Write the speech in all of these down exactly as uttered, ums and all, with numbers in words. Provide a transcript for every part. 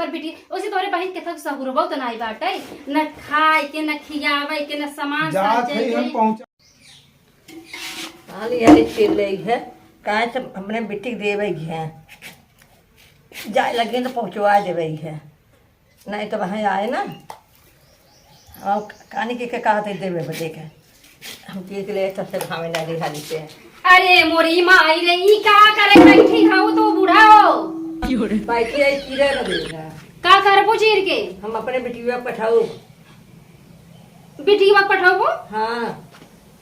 बिटिया, ओसे तोहरे बहिन के थक सहुरबो त नाई बाटे, न खाए के, न खियावे के, न सामान जात सहेजे है हम के। पहुँचा। हाली हाली चल रही है, काहे से अपने बिटिक देवे है, जाए लगे तो पहुँचवा देवे है, नहीं तो वहाँ आए ना। और कानी के, के कहा थे देवे बदे के, हम चीज ले तब से भावे ना दी हाली से। अरे मोरी माई रे, ई का करे बैठी हऊ तू बूढ़ा हो? बैठी है, कीड़ा लगेगा। का करबू चीर के? हम अपने बिटिया पठाऊ। बिटिया पठाऊ? हाँ।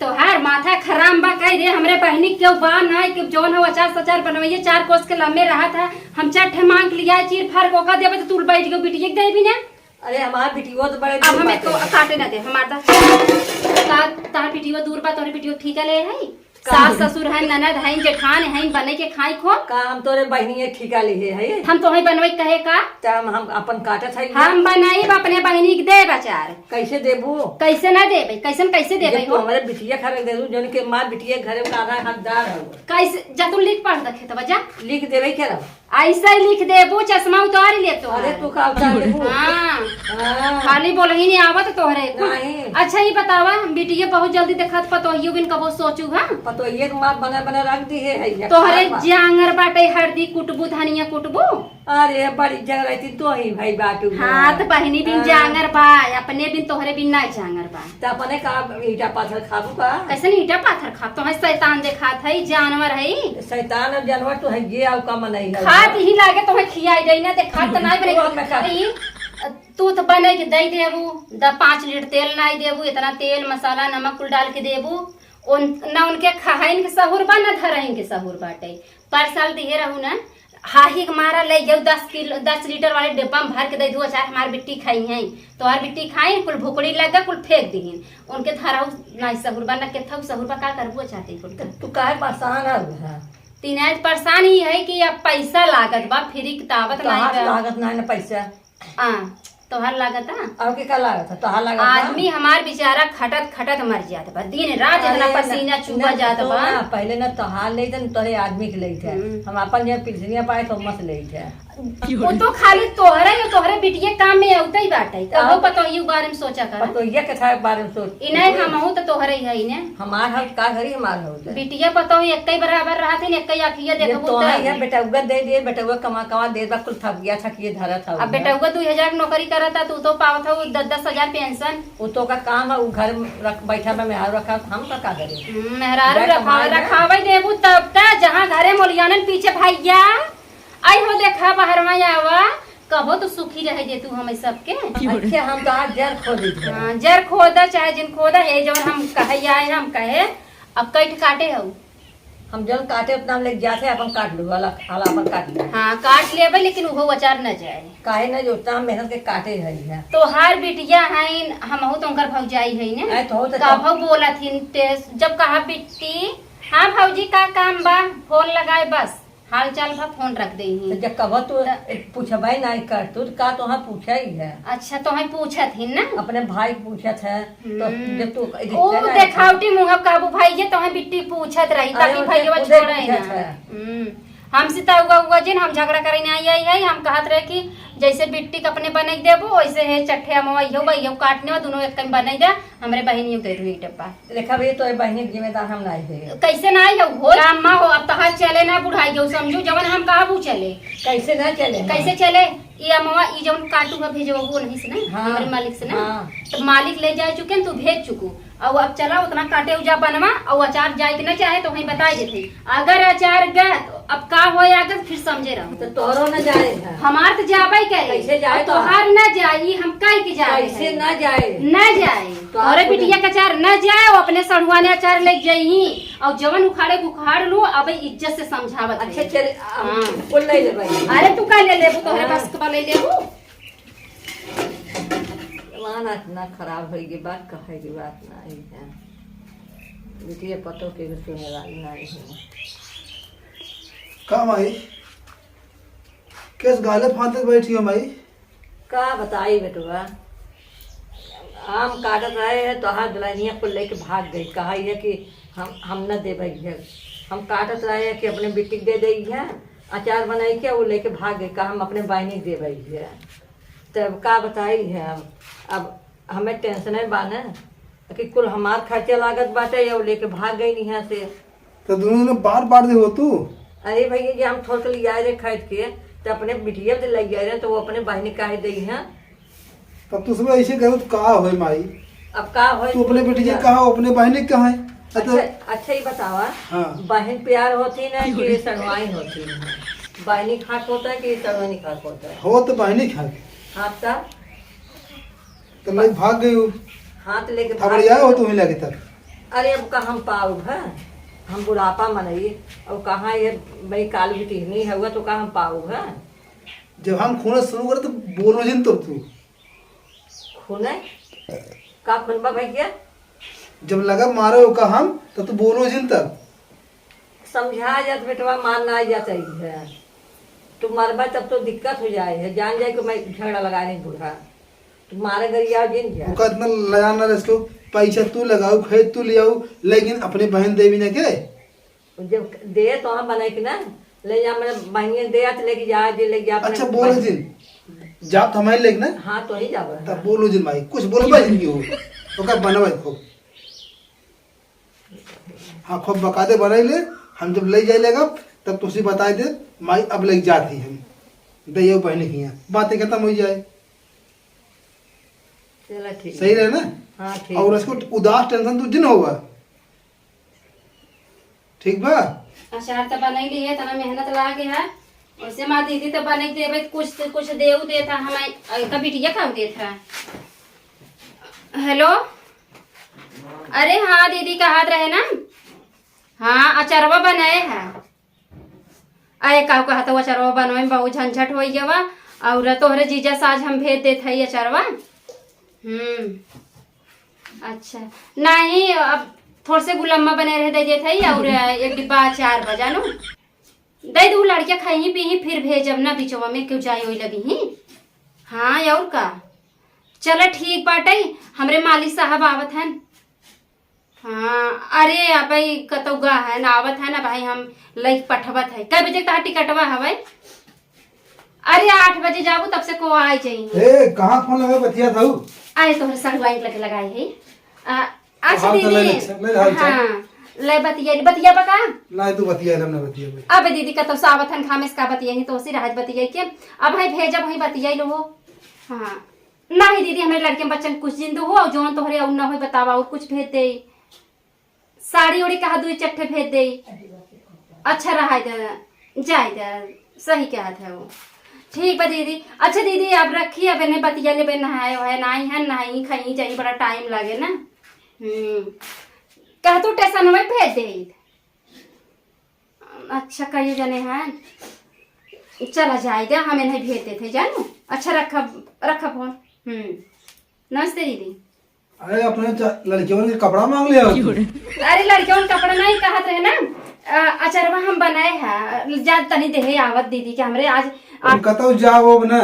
तोहार माथा खराब बा, कह दे, हमरे बहिनी केहू बा ना, कि जौन हो अचार सचार बनवाइए, चार कोस के लम्बे रहा था, हम चार ठे मांग लिया, चीर फाड़ के ओका देबे तो तू बैठ के बिटिया के देबी ना। अरे हमार बिटिया तो बड़े अब दूर हमें बाटे। तो काटे ना दे, हमार दा, का, तार बिटिया दूर बा, तोरे बिटिया ठीक ले है? का सास हो? ससुर हैं, ननद हैं, जेठान हैं, बने के खाई खो। का हम तोरे बहिनी के ठीका लिहे है? हम तोहे बनवे कहे का? त हम, हम अपन काटत है। हम बनाई अपने बहिनी के देब अचार। कैसे देबू? कैसे ना देबे? कैसन कैसे देबे जब तू हो? हमारे बिटिया खा दे दू, जौन के माँ बिटिया घरे का आधा हकदार हो। कैसे? जा तू लिख पढ़ देखे तो बजा। लिख देबे के रहो। ऐसे ही लिख देबू, चश्मा उतार ले तो। अरे तू का उतार लेबू? हाँ। हाँ। खाली बोलही नहीं आवत तोहरे। नहीं। अच्छा, ये बतावा, बिटिया बहुत जल्दी देखत पतोहियो बिन कबो सोचू, हाँ? पतोहिए के माँ बना बना रख दी है, है, ये तोहरे खात बा। जांगर बाटे, हरदी कुटबू, धनिया कुटबू। अरे, बड़ी जंगलैती तो ही भाई बाटू हाँ, बा। त बहिनी बिन हाँ। जांगर बा, अपने बिन तोहरे बिन ना जांगर बा। त अपने का ईटा पाथर खाबू का? कैसन ईटा पाथर खाब? तोहे शैतान देखात है, जानवर है। शैतान और जानवर तो है, ये आउ का मनई है? खात ही लागे तोहे खियाई दे ना, देखात त नाई बने। तू हमें खा- ई, तू त बने के दे देबू, द पाँच लीटर तेल नाई देबू, इतना तेल, मसाला, नमक कुल डाल के देबू। उन, ना उनके खाइन के सहूर बा, ना धराइन के सहूर बाटे। पर साल दिहे रहू ना, हाही के मारा ले जाऊ दस किलो, दस लीटर वाले डिब्बा में भर के दे दू, अचार हमार बिट्टी खाई हैं, तोहार बिट्टी खाई, कुल भुकड़ी लग गए, कुल फेंक दीहिन। उनके धराऊ नाई सहूर बा, ना केथऊ सहूर बा, का करबू अचार दे कुल? तो तू काहे परेशान है? तीन आज परेशान ही है कि अब पैसा लागत बा, फ्री के तावत नाई तोहार बा। लागत नाई ना पैसा। आ, तोहार लागत आ? और के का लागत है? तोहार लागत बा? आदमी हमार बेचारा खटत खटत मर जात बा, दिन रात इतना अरे ना, पसीना ना, चुआ ना, जात तो बा। ना, पहले ना तोहार लेत है, ना तोहरे आदमी के लेत है। हम्म। हम अपन जो पिलसनिया पाए तो मत लेत है। वो तो खाली तोहरे, तोहरे बिटिया काम में अउते ही बाटे। कहो और पतोहियो के बारे में सोचा कर। पतोहिया के था बारे में सोच। इन्हें हमहू तो तोहरे ही है इन्हें। हमार हक का घरी हमार हक है। बिटिया पतोह एक्के बराबर रहत है, एक्के आँखिया ये देखबू तो है तब। यार, बेटउआ दे दे, बेटउआ कमा कमा दे बा, कुल थकिया थकिए धरत हऊ अब ना। बेटउआ दुई हजार के नौकरी करत है, तू तो पावत हऊ दस दस हजार पेंशन। वो तो का काम है, वो घर में रख, बैठा बा, मेहरारू रखा, हम का, का करें? हम्म, मेहरारू जाए रखा, कमाए ना। रखावे देबू तब का, जहाँ घरे मोलियानन पीछे भैया, आई हो देखा बहरवा आवा, कबो तो सुखी रहे दे तू हमें सबके। अच्छा, हम तो आज जर खो दीजिए। हाँ, जर खोदा चाहे जिन खोदा है, जौन हम कहे आए, हम कहे, अब कैठ काटे हऊ। हम जौन काटे उतना हम लेके जाते हैं, अपन काट लो, वाला, वाला अपन काट लो। हाँ, काट लेबे, लेकिन उहो अचार न जाए। काहे न जो उतना हम मेहनत के काटे हई है। तोहार बिटिया हईन, हमहू तो उनकर भौजाई हई ने। अरे तो हो तो कबहू बोलत हिन ते, जब कहा बिट्टी, हाँ भौजी का काम बा, फोन लगाए बस, हाल चाल भा फोन रख दे ही। तो जब कबो तू त- पूछबे नहीं कर, तू का तोहार पूछे ही है। अच्छा, तोहे पूछत ही ना? अपने भाई पूछत है। तो हम्म। जब तू ओ रिश्ते ना देखावटी मुँह कहबू भाई, ये तोहे बिट्टी पूछत रही, अरे ताकि उसे भैया खुदे छोड़े पूछत ना। है। हम्म। हमसे तो हुआ, हुआ जिन हम झगड़ा करे ना आई, आई, आई, हम कहत रहे कि जैसे बिट्टी के अपने बने के देबू, वैसे है चट्ठे अमवा इहो बा, इहो काटने बा, दोनों एक कम बने दे, हमरे बहिनियों के दे दू एक डब्बा। देखा भैया, तोरे बहिनी के जिम्मेदार हम नाई है। कैसे नाई है? हो अम्मा हो, अब तहार चले ना बुढ़ाई गयो, समझू जवन हम कहबू चले। कैसे ना चले हम? कैसे चले? ई अमवा, ई जवन काटू है, भेजबू नहीं से ना, हाँ। हमरे मालिक से ना। हाँ। तो मालिक ले जाए चुके न, तू भेज चुकू। और अब चला उतना काटे उजा बनवा, और अचार जाए के ना चाहे तो वहीं बताई देते। अगर अचार गए तो अब का होए आगे तो फिर समझे रहो। तो तोहरो न जाए है। हमार तो जाबे करे। कैसे जाए और तो? तोहार न जाई, हम काहे के जाए कैसे है? न जाए? न जाए। तो तोहरे आप बिटिया के अचार न जाए, वो अपने सढ़ुआ ने अचार ले जाई। और जवन उखाड़े के उखाड़ लू, अब इज्जत से समझावत अच्छा, है। चल, हम हाँ। कुल ले ले भाई। अरे तू का ले लेबू, तोहरे हाँ। पास का ले लेबू? जमाना इतना खराब होइ गई, बात कहे की बात नहीं है। बिटिया पतोह के भी सुने वाली नहीं है। का माई? केस गाले फांदे बैठी हो माई? का बताई बेटुआ, आम काटत रहे है, तोहार दुल्हनिया कुल लेके भाग गई। कहा है कि हम, हम न देबे है, हम काटत रहे है कि अपने बिट्टी के दे देई है, अचार बनाई के वो लेके भाग गई, कहा हम अपने बहिनी के देबै है। तब का बताई है, अब हमें टेंशन है बाने कि कुल हमार खर्चा लागत बाटे, या वो लेके भाग गई यहाँ से। तो दोनों ने बार बार दे हो तू। अरे भैया जी, हम थोड़ के लियाए रहे खरीद के, तो अपने बिटिया के ले गए रहे, तो वो अपने बहिनी काहे दई है। तब तू सब ऐसे करो तो का होए माई? अब का होए? तू अपने बेटी के कहा, अपने बहिनी के कहा है? अच्छा, अच्छा, ये बतावा, हाँ। बहिन प्यार होती ना कि सड़वाई होती ना? बहिनी खाक होता है कि सड़वाई खाक होता है? हो तो बहिनी खाक। हाँ, तब? तो मैं भाग गई हूँ। हाथ लेके अब भाग ले आए हो गई। तू ही लगे तब। अरे, अब का हम पाउब है? हम बुढ़ापा मनई, अब कहाँ ये भाई काल भी टिहनी है हुआ, तो का हम पाउब है? जब हम खूने शुरू करे तो बोलो जिन तब तू। खूने? का खून बा भैया? जब लगा मारे हो का हम, तो तू बोलो जिन तब। समझा जात बेटवा, मान ना जात है। तू मरबा तब तो दिक्कत हो जाए है, जान जाए कि मैं झगड़ा लगा रही बूढ़ा। तू मारे गरिया जिन जा। ओका इतना लगा ना रस को, पैसा तू लगाऊ, खेत तू ले आऊ, लेकिन अपने बहन देवी ने के जब दे तो हम बनाई के ना, ले जा, मेरे बहिनिया दे, आज लेके जा, जे लेके जा, अपने अच्छा, बोल बहिन। दिन। जा तो हमारे लेके ना। हाँ, तो ही जाबा। तब बोलो जिन भाई, कुछ बोलो भाई जिनकी हो। तो का बना भाई खूब। हाँ, खूब बकायदे बनाई ले, हम जब ले जाए लेगा, तब तुझे बताई दे, माई अब लेके जाती हम। दे ये बहन की यहाँ। बातें खत्म हो जाए। चला ठीक सही है। रहे ना? हाँ, ठीक और है। उसको उदास टेंशन तू जिन होगा। ठीक बा? अचार त बनई लिए, इतना मेहनत लागे है। वैसे माँ दीदी त बनई देवे, कुछ त कुछ देऊ देत है हमें, अ, का बिटिया खाऊ देत है। हेलो, अरे हाँ दीदी, कहत रहे ना, हाँ अचरवा बनाए है। अरे काऊ कहत है, अचरवा बनवे में बहुत झंझट होई गवा, और तोहरे जीजा साज हम भेज देत है अचरवा। हम्म। अच्छा, नहीं, अब थोड़ से गुलम्मा बने रहे दे देत हई, और एक डिब्बा अचार बा, जानू। दे दू, लड़किया खाई पी, फिर भेजब ना, बिचवा में क्यों जाई ओई लगी ही। हाँ, और का? चला ठीक बाटे, हमरे मालिक साहब आवत हन। हाँ, अरे, अबे कतौ गा है ना, आवत है ना भाई, हम लइके पठवत है। कै बजे तहार टिकटवा हवे? अरे, आठ बजे जाबू, तब से को आ जाई। ए, कहाँ फोन लगा बतिया था? अरे, तोहरे सड़ुआइन लगे लगाई है। आ, अच्छा हाल चाल दीदी। ले, अच्छा, ले हाल चाल। हाँ, ले बतिया, बतिया बका? ना, तू बतिया, हम ना बतिया बे। अबे दीदी, कतौ से आवत हन, खामेस का बतिया ही, तो उसी राहत बतिया के। अब है भेजब, वही बतिया लो। हाँ, नाही दीदी, हमरे लड़के बच्चन कुछ दिन दो हो, और जौन तोहरे और ना हो बतावा, और कुछ भेज दे। साड़ी उड़ी कहा दुई चट्ठे भेज दे। अच्छा रहा दे, जाए दे, सही कहत है वो। ठीक बा दीदी। अच्छा दीदी, आप रखी, अब इन्हें बतिया लेबे, नहाए वहाए, नाई है, नहाई खाई जाई, बड़ा टाइम लागे ना। हम्म, कह तू टेशन में भेज दे। अच्छा, कहिए जने हैं, चला जाए दे, हम इन्हें भेज देते जानू। अच्छा, रखा, रखा फोन। हम्म, नमस्ते दीदी। अरे, अपने च-, लड़कियों के कपड़ा मांग लिया हो तू? अरे, लड़कियों के कपड़ा नहीं कहत रहे ना, अ, अचरवा हम बनाए है, जा तनी देहे आवत दीदी के हमरे आज। तुम कतौ जाओ अब ना?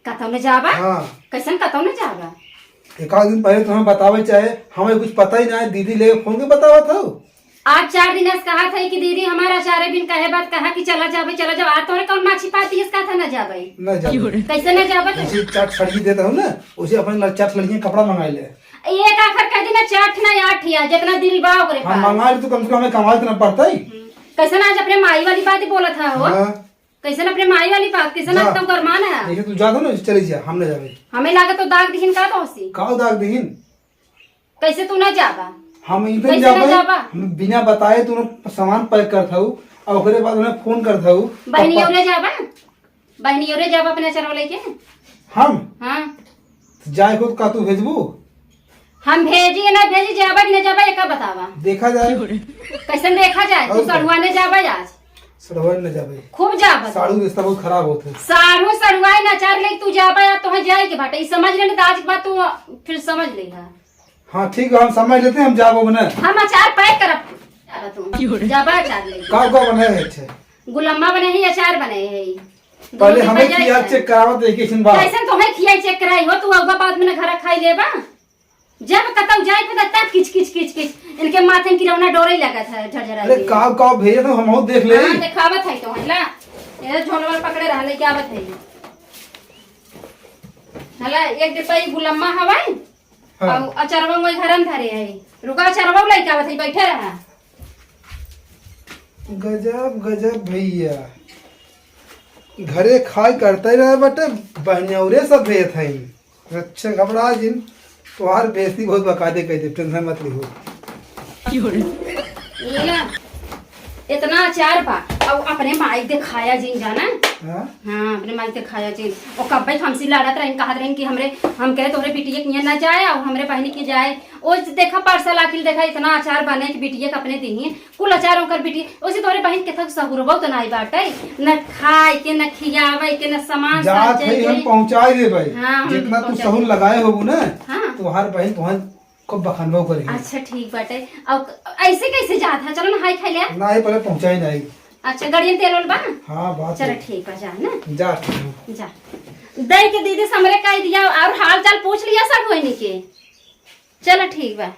कतौ न जाबा? हाँ। कैसन कतौ न जाबा? एक आध दिन पहले तुम्हें बतावे चाहे, हमें कुछ पता ही ना है, दीदी लेके फोन के बतावा था। आज चार दिन से कहा था कि दीदी हमारा चारे बिन कहे बात कहा कि चला जाबे, चला जाबे। आज तोरे कौन माछी पाती है, इसका था ना जाबे। ना जाबे। कैसे ना जाबे तो? जैसे चाट सड़की देता हूँ ना, उसे अपने लड़-, चाट लड़कियाँ कपड़ा मंगा ले। एक आखर कह दी ना, चाट ना आठ या, जितना दिल बा ओकरे हम पास। मंगा ले तो कम से कम हमें कमाए इतना पड़ता ही। हम्म। कैसे ना आज अपने माई वाली बात ही बोला था हो? हाँ। कैसे ना अपने माई वाली बात, कैसे ना जा। एकदम गरमान है। जैसे तू जा दो ना, चले जा, हम ना जाबे। हमें लागत तो दाग दिहिन का तो हसी। का दाग दिहिन? कैसे तू ना जाबा? हम इधर कैसे ना जाबे, जाबा? हम बिना बताए तू सामान पैक करत हऊ, और ओकरे बाद उन्हें फोन करत हऊ। बहनी पापा और जाबा? बहनी और जाबा अपने अचरवा लेके? हम? हाँ। तो जाए खुद का तू भेजबू? हम भेजी ना भेजी, जाबा कि ना जाबा, एका बतावा। देखा जाए। कैसे देखा जाए? तू और का? सड़ुआ ने जाबा आज। सड़ुआ ने जाबे। खूब जाबा। साड़ू रिश्ता बहुत खराब होत है। साड़ू सड़ुआ ना चार लेके तू जाबा या तोहे जाए के बाटे। ई समझ ले ना, तो आज के बाद तू फिर समझ लेगा। हाँ, ठीक है, हम समझ लेते हैं, हम जाबो बने। हम अचार पैक करब। जाबा तू। जाबा अचार ले। का का बने है? अच्छा। गुलम्मा बने ही, अचार बने है। पहले दोनों हमें डिब्बा खिया जाए। चेक करावत है, कैसन बा? कैसन तो हमें खिया चेक कराई हो, तू अउबा बाद में ना घर खाई लेबा। जब कतौ जाए खुदा तब किच किच किच किच। इनके माथे में किरौना डोरे लगत है, झरझरा अरे के। काव काव भेजे तो हम देख ले। हाँ, देखावत है तो है ला। ये झोलवा पकड़े रहा, लेके आवत है। हला, एक डिब्बा ई गुलम्मा हवाई, हाँ। अउ अचरवा वही घर में धरे है। रुका, अचरवा लेके आवत है, बैठे रहा। गजब, गजब भैया। घरे खाए करते रहे बटे, बहनियौरे सब भेजत हैं। अच्छा, घबरा जिन, तोहार बेइज्जती बहुत बकायदे कह दे, टेंशन मत लिहो। ये ला, इतना अचार बा, अब अपने माई दिखाया जिन जाना। हाँ? हाँ, अपने माई दिखाया जिन। ओ कब्बे हमसे लड़त रहिन, कहत रहिन कि हमरे, हम कहे तोहरे बिटिया के यहाँ ना जाए और हमरे बहनी के जाए। ओ देखा पार्सल आखिर देखा, इतना अचार बने कि बिटिया के अपने दीही। कुल अचार ओकर बिटिया, ओसे तोहरे बहन के थक सहुरबो तो नाई बाटे, न खाए के, न खियावे के, न सामान जात साजे है, के। हम पहुँचाए देबै। हाँ, हम जितना तू पहुँचाए सहूर देबै। लगाए होबू ना, हाँ। तोहार बहन तोहन खूब बखानबो करी। अच्छा, ठीक बाटे। अब ऐसे कैसे जात है? चलो ना, हाय खाई ले। ना, ये पहले पहुँचाई नहीं। अच्छा, गाड़ी में तेल वेल बा? हाँ, बात चलो, है। ठीक बा, जा ना। जा, ठीक है। जा। दे के दीदी से हमरे कह दिया और हाल चाल पूछ लिया सब कोई के। चलो, ठीक बा।